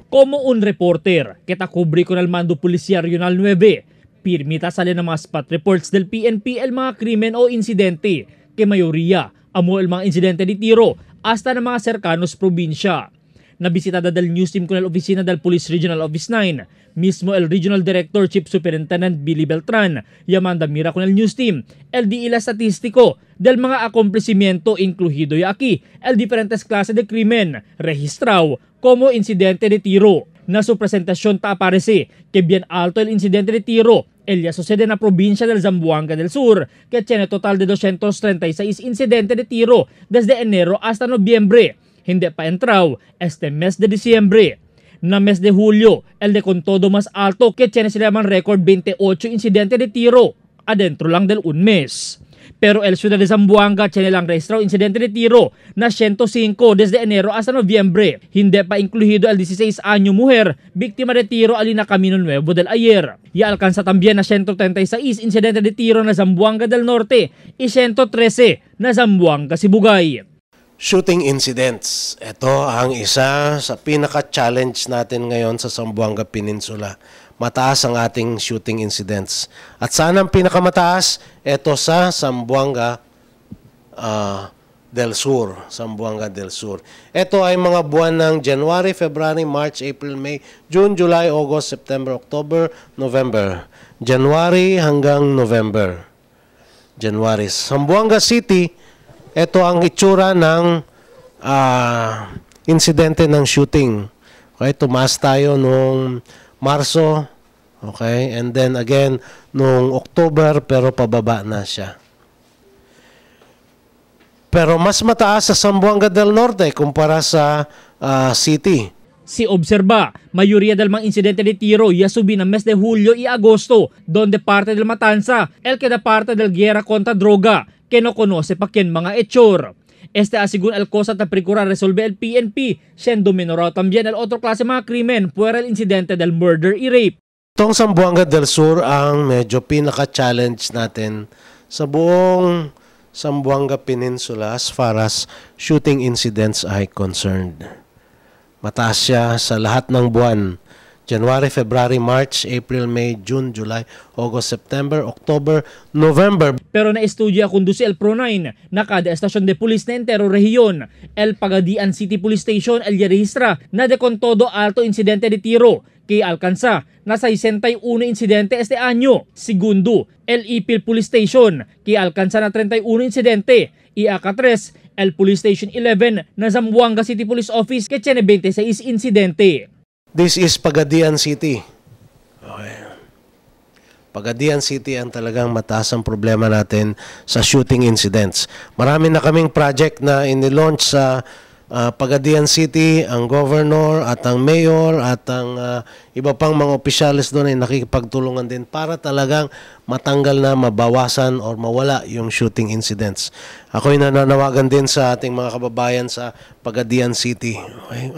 Como un reporter, que ta cubre con el mando Policía Regional 9, pirmita sale na mga spot reports del PNP el mga krimen o insidente, que mayoría amo el mga insidente de tiro hasta na mga cercanos probinsya. Nabisitada del news team con el oficina del Police Regional Office 9, mismo el Regional Director Chief Superintendent Billy Beltran, yamanda mira con el news team, el di ila statistiko del mga akomplisimiento incluido ya aquí, el diferentes clases de krimen registrado como incidente de tiro. Na su presentación ta aparece que bien alto el incidente de tiro, el ya sucede en la provincia del Zamboanga del Sur, que tiene total de 236 incidentes de tiro desde enero hasta noviembre. Hindi pa entrao este mes de diciembre. Na mes de julio, el de con todo más alto que tiene se llaman récord 28 incidentes de tiro adentro lang del un mes. Pero el ciudad de Zamboanga tiene lang registrado incidente de tiro na 105 desde enero hasta noviembre. Hindi pa incluido el 16 año mujer víctima de tiro alina Camino Nuevo del ayer. Y alcanza también na 136 incidente de tiro na Zamboanga del Norte y 113 na Zamboanga Sibugay. Shooting incidents. Ito ang isa sa pinaka-challenge natin ngayon sa Zamboanga Peninsula. Mataas ang ating shooting incidents. At saan ang pinakamataas? Ito sa Zamboanga del Sur. Zamboanga del Sur. Ito ay mga buwan ng January, February, March, April, May, June, July, August, September, October, November. January hanggang November. January. Zamboanga City, ito ang itsura ng insidente ng shooting. Okay, tumaas tayo nung Marso, okay, and then again nung October, pero pababa na siya. Pero mas mataas sa Zamboanga del Norte kumpara sa city. Si obserba, mayoría del mga insidente de tiro ya subi na mes de julio y agosto, donde parte del matanza, el que da parte del guerra contra droga, que no conoce pa quien mga hechor. Este asigún el cosa ta procura resolver el PNP, siendo minorado también el otro klase mga krimen fuera el incidente del murder y rape. Itong Zamboanga del Sur ang medyo pinaka-challenge natin sa buong Zamboanga Peninsula as far as shooting incidents are concerned. Mataas siya sa lahat ng buwan. January, February, March, April, May, June, July, August, September, October, November. Pero na-estudya kundusi el Pro 9 na kada estasyon de pulis na entero rehiyon. El Pagadian City Police Station el registra na de con todo alto insidente de tiro kay alcanza na 61 insidente este año. Segundo, el Ipil Police Station kay alcanza na 31 insidente. Y aka-3, el Police Station 11 na Zamboanga City Police Office kay tiene 26 insidente. This is Pagadian City. Okay. Pagadian City ang talagang mataas ang problema natin sa shooting incidents. Marami na kaming project na inilaunch sa Pagadian City, ang governor at ang mayor at ang iba pang mga opisyales doon ay nakikipagtulungan din para talagang matanggal na, mabawasan or mawala yung shooting incidents. Ako'y nananawagan din sa ating mga kababayan sa Pagadian City. Okay?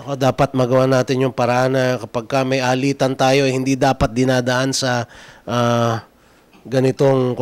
Ako, dapat magawa natin yung paraan na kapag ka may alitan tayo, hindi dapat dinadaan sa ganitong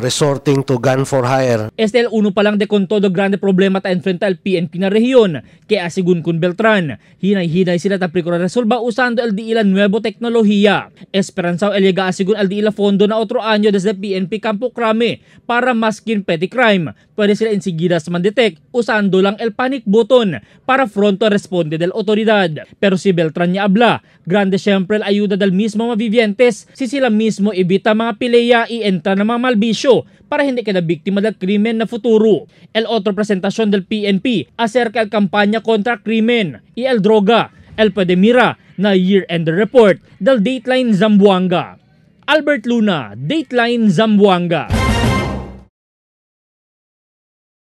resorting to gun for hire. Este el uno pa lang de con todo grande problema ta enfrenta el PNP na rehiyon, kaya sigun kun Beltran, hinay-hinay sila ta procura resolba usando el di ila nuevo teknolohiya. Esperanzao el llega sigun el di ila fondo na otro año desde PNP Campo Crame para maskin petty crime. Pwede sila enseguida sa mandetect usando lang el panic button para pronto responde del otoridad. Pero si Beltran niya habla, grande siyempre el ayuda del mismo mga vivientes si sila mismo evita mga pileya y entra na mga malbisyo para hindi kada biktima del krimen na futuro. El otro presentación del PNP acerca el kampanya kontra krimen y el droga. El puede mira na year-end report del Dateline Zamboanga. Albert Luna, Dateline Zamboanga.